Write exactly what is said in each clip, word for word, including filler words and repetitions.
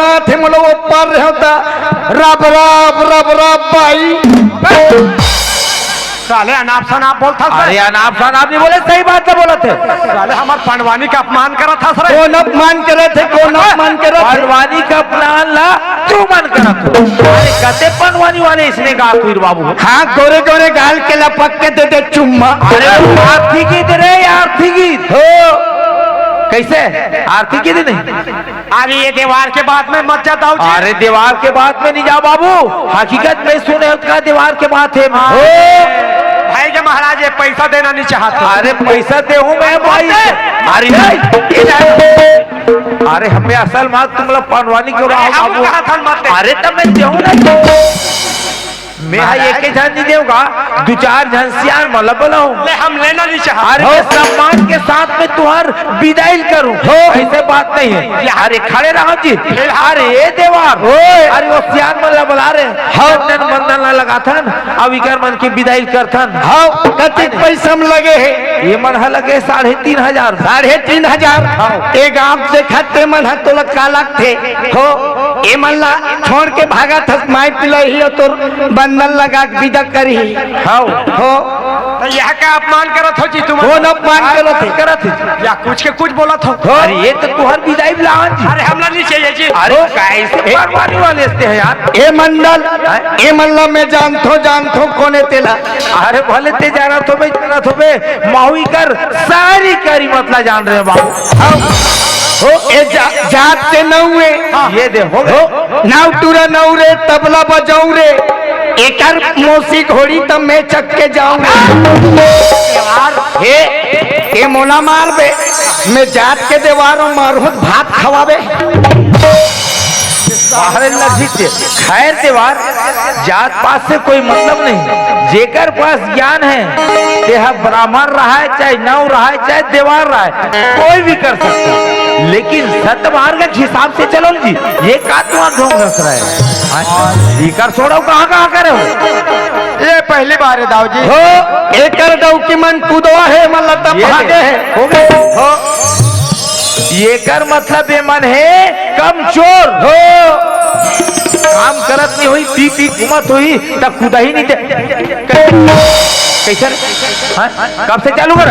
बात हे, मोला वो पार रहे होता। रब, रब, रब, रब, भाई। साले अनाप शनाप बोलत हस। अरे, अनाप शनाप नहीं बोले, सही बात तो बोलत हे। साले हमर पंडवानी का अपमान करत हस रे। कौन अपमान करत हे, कौन अपमान करत हे? पंडवानी का अपमान ला तू मन करत हो। अरे, कते पंडवानी वाले इसने गा तू बाबू। हाँ, गोरे गोरे गाल के लपक के दे दे चुम्मा। अरे, आरती गीत रे, आरती गीत। हो। कैसे? आरती गीत नहीं? अरे, ये देवार के बात में मत जा दाऊ जी। अरे, देवार के बात में नहीं जा बाबू, हकीकत में सुने हो का देवार के बात हे। हो। भाई के महाराज, ये पैसा देना नहीं चाहते। अरे, पैसा दे हूँ मैं भाई। अरे, नहीं, ये नहीं। अरे, हमें असल में तुम लोग पंडवानी क्यों रहा अरे, हम बाबू? कहा था मत दे। अरे, तब मैं देहूँ ना। मैं हा एक झन नहीं देवगा, दू चार झन सियान मन ला बुलाऊं। ले, हम लेना नहीं चाहत। अरे, हो। मैं सम्मान के साथ में तुहर बिदाई करूं। हो। ऐसे बात नहीं है। या। अरे, खड़े रहो जी। फिलहाल। अरे, ये देवार। ओए। अरे, वो सियान मन ला बुला रहे। हाँ। चंदन मंदन ला लगाथन, अब इकर मन के बिदाई करथन। हाँ, कतिक अरे। पैसा में लगे हे? ये मन हा लगे साढ़े तीन हजार। साढ़े तीन हजार? हाँ। ए गांव देखत ते मन हा तोला का लगथे? हो, ए मन ला छोड़ के भागत हस, माई पिलही हो तोर बंधन लगा के विदा करही। हाव। हो। तो यह का अपमान करत हो जी तुम? कौन अपमान करत हे? करत हे। या कुछ के कुछ बोलत हो। हो। अरे ये तो तुहर बिदाई बुलावन जी। अरे हमला नहीं चाहिए जी। अरे हो। कैसे ए- परवानी वाले से है यार? ए मंडल, हैं? ए मन ला मैं जानथो, जानथो कोने तेला। अरे भले ते जानत होबे, जानत होबे, महू इकर सारी करी मतला जान रहे बाबू। हो, ए जा-, जात के नऊ रे। हाँ। ये दे, हो गए। हो, नाव टूरा नऊ रे, तबला बजाऊ रे। एकर मौसी घोड़ी त मैं चक के जाऊं रे। यार, हे, ए मोला मार बे। मैं जात के देवार हूँ, मारू त भात खवाबे। बाहर नजीक से। खैर देवार, जात पात से कोई मतलब नहीं। जेकर पास ज्ञान है, तेहा ब्राह्मण रहाय, चाहे नऊ रहाय, चाहे देवार रहाय, कोई भी कर सकता है। लेकिन सतमार्ग के हिसाब से चलो जी, ये का तुम ढोंग रच रहे हो? हाँ? इकर छोड़ो, कहाँ कहाँ करे हो? ये पहली बार है दाऊ जी। हो, एकर डौकी मन कूदो है, मतलब ये भागे है। हो गए। हो। एकर मतलब ये मन हे कमजोर। हो। काम करत नहीं होई, पी पी घूमत होई, त कूदा ही नहीं दे। कैसे रे? हाँ? कब से चालू कर?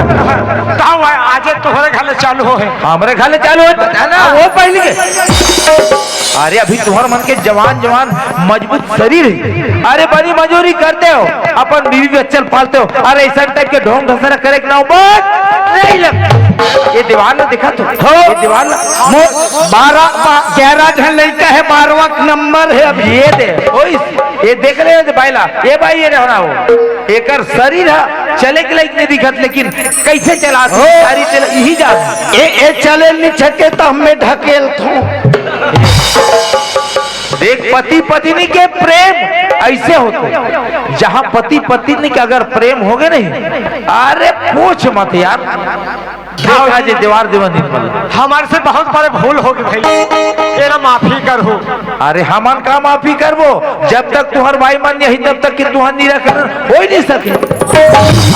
ताऊ आजे तोहरे घर ले चालू हो है। हमरे घर ले चालू हो, बता ना। वो पहले के। अरे अभी तुहर मन के जवान जवान मजबूत शरीर है। अरे बड़ी मजूरी करते हो, अपन बीवी बच्चन पालते हो। अरे ऐसा टाइप के ढोंग ढसरा करे के नौबत नहीं लग। ये दीवार ला दिखा तू। हो। ये दीवार ला। मो-, बारह, बा-, ग्यारह झन लइका है, बारहवाँ नंबर है अभी। ये दे, ओइस, ये देख रहे हो बाइला, ये भाई ये रहना हो। एकर शरीर है, चले के लायक नहीं दिखत, लेकिन कैसे चला हो। सारी चले यही जा। ए, ए चले नहीं छके तो हमें ढकेल थू। देख, पति पत्नी के प्रेम ऐसे होते, जहाँ पति पत्नी के अगर प्रेम हो गए नहीं, अरे पूछ मत यार। देखा जे देवार देवन दिन पर। हमारे से बहुत बड़े भूल हो गए भाई, ये ना माफी कर हो। अरे हमन का माफी करबो, जब तक तुहर भाई मन यही तब तक कि तुहर निराकरण हो ही नहीं सके।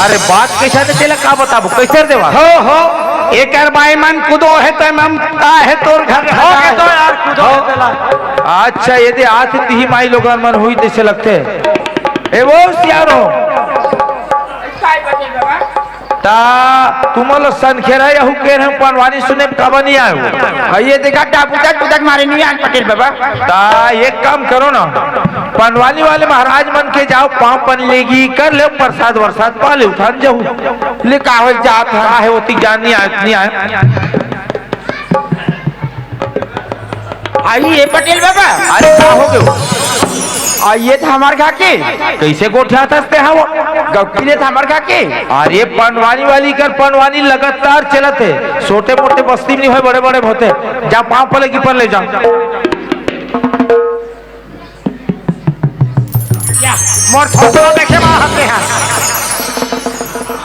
अरे बात कैसा ने तेला का बताबो, कैसे रे देवार? हो, हो, एकर भाई मन कूदो है तो हम का है तोर घर हो का गए है? तो यार, कूदो हो। है तेला। अच्छा, ये दे आत तिही माई लोगन मन हुई तैसे लगते। ए वो सियारो। ता तुमन लो सनखेरा यहू के रहे पंडवानी सुने काबर नहीं आयो? अउ ये देखा, टापू तक, तू तक मारे नहीं आन पटेल बाबा। ता एक काम करो ना, पंडवानी वाले महाराज मन के जाओ, पाँव पन लेगी कर ले, प्रसाद वरसाद पा ले, उठान जाऊ। ले का हो जात है? का है वो ती जान नहीं आयो, नहीं आयो। आई ये पटेल बाबा। अरे का हो गयो? आ ये था हमार खा के। कैसे गोठियात हस ते हव? गौकी ले था हमार खा के। अरे पंडवानी वाली कर पंडवानी लगातार चलत है। छोटे मोटे बस्ती में नहीं होय, बड़े बड़े होते। जा पाँव पले की पर ले जा। या, मोर थोथो देखे मा हंसे हैं।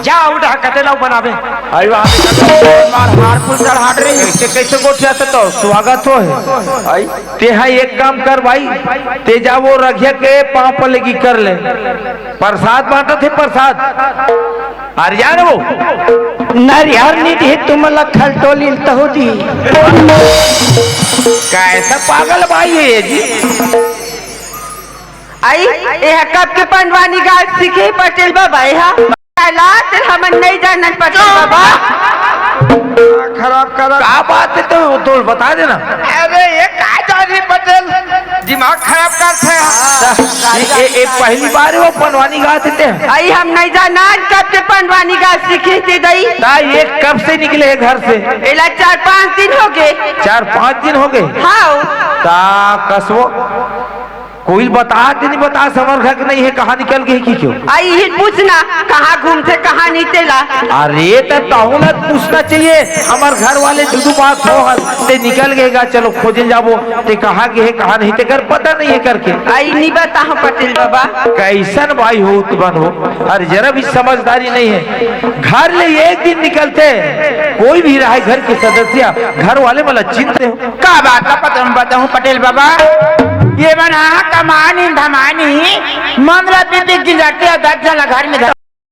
जा आ, उठा कटे लाओ बनावे। आई बात मार हार पुल चढ़ हाट रही। कैसे, कैसे गोठिया से तो स्वागत हो है। आई। ते हा एक काम कर भाई, ते जा वो रघिया के पाँव पर लेगी कर ले। प्रसाद बांटत हे प्रसाद। अरे जान वो। नरिहर निधि तुम लखल टोली तहो दी। कैसा पागल भाई है ये जी? आई, एह कब के पंडवानी गाय सीखे पटेल बाबा, एह ला, ते हमन नहीं जानन पटेल बाबा। खराब कर। का बात है तो, तो बता देना। अरे, ये का जानी पटेल, दिमाग खराब करथे। ये, ये, ये पहली बार वो पंडवानी गाय देते हैं। आई, हम नहीं जानन कब के पंडवानी गाय सीखे थे दई। ता ये कब से निकले है घर से? एला चार पाँच दिन हो गए। चार पाँच दिन हो गए? हाँ। ता कसो कोई बता दे, नहीं बता, समर घर के नहीं है, कहाँ निकल गए कि क्यों? आई ही पूछना, कहाँ घूमथे, कहाँ नहीं तेला। अरे, त तहूँ ला पूछना चाहिए, हमर घर वाले दू दू बात हो हल, ते निकल गए गा, चलो खोजे जाबो, ते कहाँ गए है, कहाँ नहीं, ते कर पता नहीं है करके। आई नहीं बता, हाँ, पटेल बाबा। कैसन भाई हो उत्पन्न हो, अरे जरा भी समझदारी नहीं है। घर ले एक दिन निकलते, कोई भी रहे घर के सदस्य, घर वाले मला चिंते हो। का बात ला पत-, बताऊं पटेल बाबा, ये मन हा कमानी धमानी, मन ला बीबी गिंजाते और दस जन ला घर में धर-